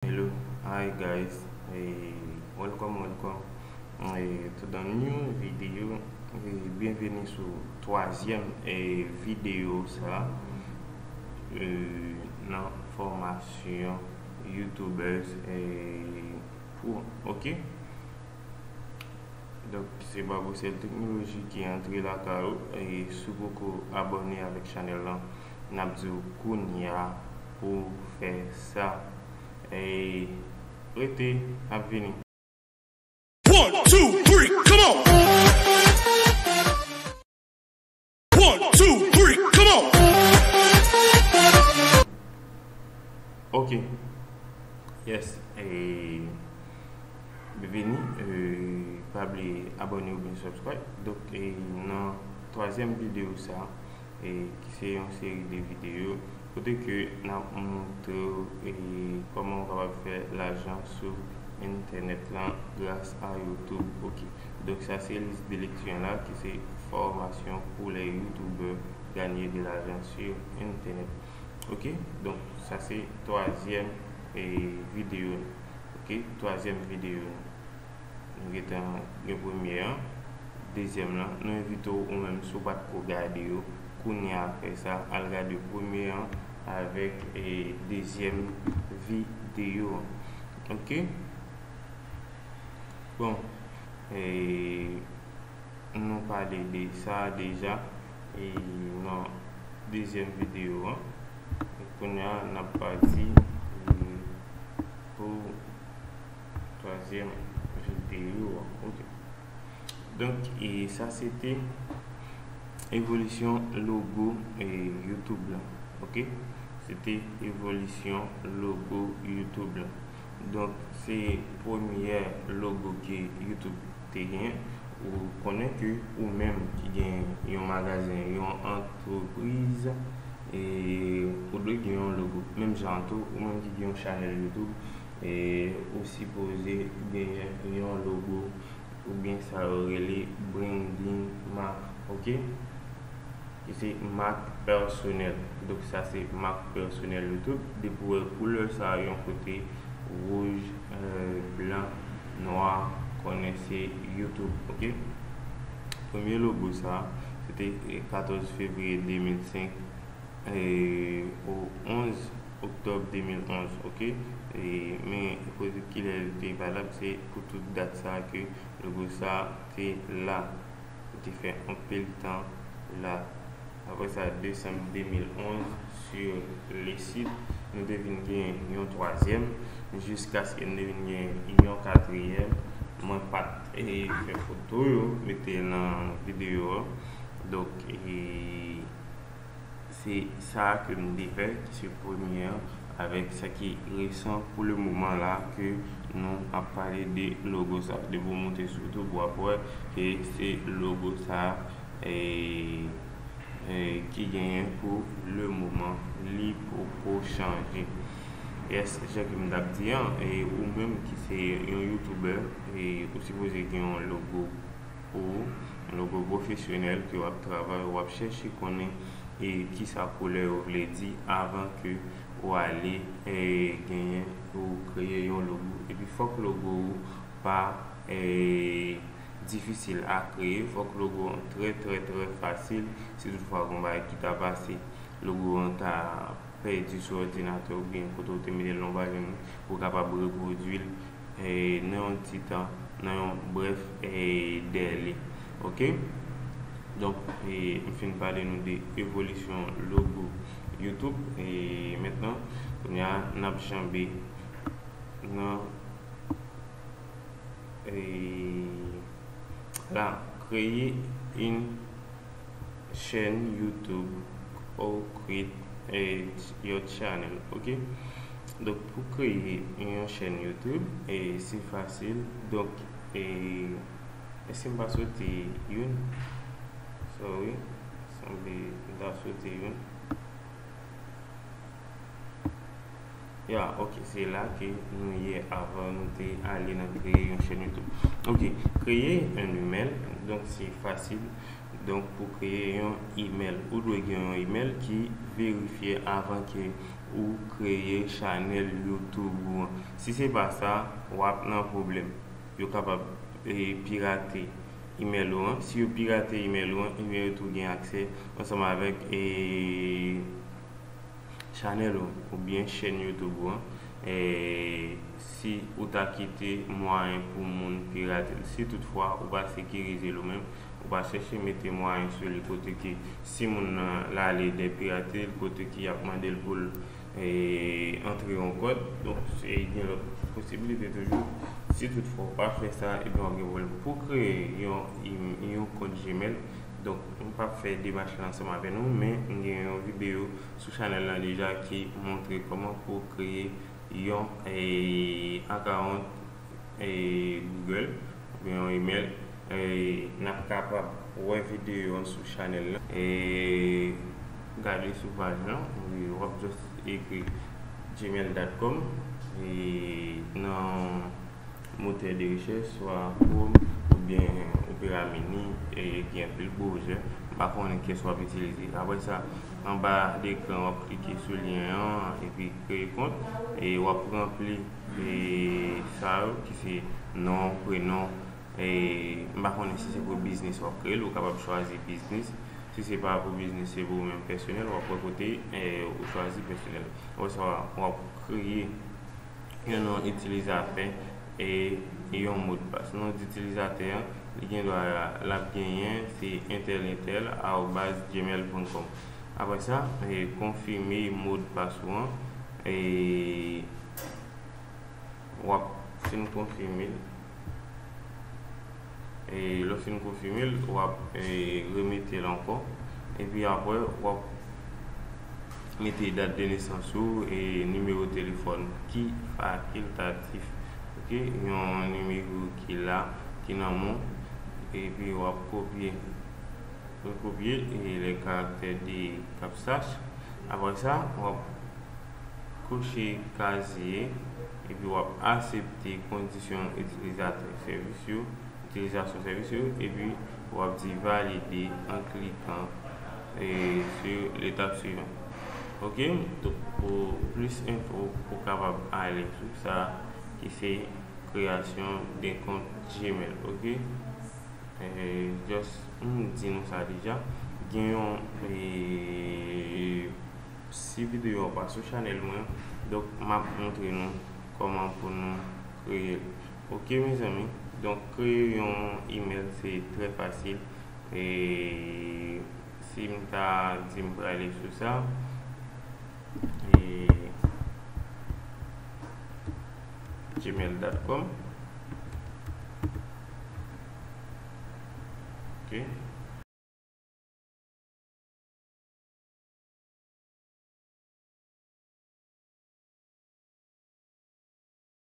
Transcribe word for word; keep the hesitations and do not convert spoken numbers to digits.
Hello, hi guys, eh, welcome, welcome. Eh, to the new video, eh, byenveni sou twazyèm, eh, videyo sa, eh, nan fòmasyon YouTubers, eh, Pro, ok? Donk, se Babosel Teknoloji ki antre lakay ou. E si w poko abòne avèk chanèl lan, n ap di w kounye a pou w fè sa. E rete, n ap vini. One, two, three, come on! One, two, three, come on! Ok. Yes. E, byenveni. E, pa bliye abòne oubyen subscribe. Donk, e, nan twazyèm videyo sa, e, ki se yon seri de videyo kote ke n ap montre w, e, kòman w kapab fè lajan sou entènèt lan gras a YouTube. Ok. Donk, sa se lis de lekti an la, ki se fòmasyon pou lè youtubè ganye de lajan sou entènèt. Ok? Donk, sa se twazyèm, e, videyo nou. Ok? Twazyèm videyo nou. Nou gentan gen premye an, dezyèm lan. Nou envite w, ou menm, si w pa t ko gade yo, kounye a fè sa, al gade premye an avèk, e, dezyèm videyo an. Ok? Bon, e, nou pale de sa deja, e, nan dezyèm videyo an. E kounye a, n ap pati, e, pou twazyèm videyo an. Ok. Donk, e, sa se te evolisyon logo, e, YouTube lan. Ok? Se te evolisyon logo YouTube lan. Donk, se premyè logo ke YouTube te gen. Ou konnen ke ou menm ki gen yon magazen, yon antrepriz, e ou dwe gen yon logo. Menm jan tou, ou menm ki gen yon chanèl YouTube, e ou sipoze genyen yon logo, oubyen sa yo rele branding mark, ok? Ki se mak pèsonèl. Donk, sa se mak pèsonèl YouTube. Depi w wè koulè sa yon kote wouj, e, blan, nwa, konnen se YouTube, ok? Premye logo sa, se te, e, katòz fevriye de mil senk, e, o onz oktòb de mil onz, ok? E, men kote kilè li te valab, se pou tout dat sa ke logo sa te la. Li te fè anpil tan la. Apre sa, desanm de mil onz, sur le site, nou te vin gen yon twazyèm, jiskaske n te vin gen yon katriyèm. Mwen pa t, e, fè foto yo, mete nan videyo a. Donk, e, se sa ke m te fè, ki se premye an, avèk sa ki resan pou le moman la ke nou ap pale de logo sa. Depi w monte sou YouTube, w ap wè ke se logo sa, e, e, ki genyen pou le moman. Li poko chanje. Yes, jan ke m t ap di an, e, ou menm ki se yon youtubè, e, ou sipoze gen yon logo pou ou, yon logo pwofesyonèl ke w ap travay, w ap chèche konnen, e, kisa koulè yo vle di avan ke ou ale, e, genyen ou kreye yon logo. Epi fòk logo ou pa, e, difisil a kreye, fòk logo an trè, trè, trè fasil. Si toutfwa gen yon bagay ki ta pase, logo an ta pèdi sou òdinatè oubyen kote w te mete l nan w pa jwenn li, ou kapab repwodui l, e, nan yon ti tan, nan yon brèf, e, dèle. Ok? Donk, e, m fin pale nou de evolisyon logo YouTube. E mentnan, kounye a, n ap janbe nan, e, la, kreye yon chèn YouTube or create a, your channel, ok? Donk, pou kreye yon chèn YouTube, e, se fasil. Donk, e, èske m pa sote youn? Sorry, sanble m ta sote youn. Ya, ok, se la ke nou ye avan nou te ale nan kreye yon chèn YouTube. Ok, kreye yon email, donk se fasil. Donk, pou kreye yon email, ou dwe gen yon email ki verifye avan ke ou kreye chanèl YouTube ou an. Si se pa sa, w ap nan pwoblèm. Yo kapab e, pirate email ou an. Si yo pirate email ou an, ebyen yo tou gen aksè ansanm avèk e, chanèl ou oubyen chèn YouTube ou an. E, si ou ta kite mwayen pou moun pirate l, si toutfwa ou pa sekirize l ou menm, ou pa chèche mete mwayen sou li kote ke si moun nan l ale dè pirate l, kote ke y ap mande l pou l e, antre yon kòd. Donk, e, gen lòt posibilite toujou. Si toutfwa w pa fè sa, ebyen w ap gen pwoblèm. Pou kreye yon, yon kont Gmail, donk, m p ap fè demach la ansanm avè nou, men m gen yon videyo sou chanèl la deja ki montre kòman pou kreye yon e, account e, Google oubyen yon email. E, n ap kapab wè videyo an sou chanèl la. E, gade sou paj lan, w ap just ekri gmail dot com e, nan motè de rechèch, swa Chrome oubyen Opera Mini, e, gen anpil browser. M pa konnen kiyès w ap itilize. Apre sa, anba de ekran, w ap klike sou lyen an epi kreye kont e w ap ranpli e, sa yo ki se non, prenon, e, m pa konnen si se pou biznis w ap kreye l, ou kapab chwazi biznis. Si se pa pou biznis, se pou ou menm pèsonèl, w ap wè kote e, ou chwazi pèsonèl. Apre sa, w ap kreye yon non itilizatè e yon modpas. Non itilizatè an, li gen dwa l ap genyen se entèl entèl arobaz gmail pwen kòm. Apre sa, e, konfime modpas ou an. E, w ap fin konfime l. E lè w fin konfime l, w ap e, remete l ankò. Epi apre, w ap mete dat de nesans ou e nimewo telefòn ki fakiltatif. Oke, yon nimewo ki la, ki nan men w. Epi w ap kopye, rekopye e les caractères de captcha. Apre sa, w ap koche kazye epi w ap aksepte kondisyon itilizatè sèvis yo, itilizasyon sèvis yo, epi w ap di valide an klikan e, sur l'étape suivante. Oke, donk pou plis enfo, ou kapab ale sou sa ki se kreyasyon de kont Gmail. Oke. E, just, m di nou sa deja. Gen yon e, si videyo a pa sou chanèl mwen, donk m ap montre nou kòman pou nou kreye l. Oke, mezanmi. Donk, kreye yon email, se trè fasil. E, si m ta di m prale sou sa, e, gmail dot com. Oke.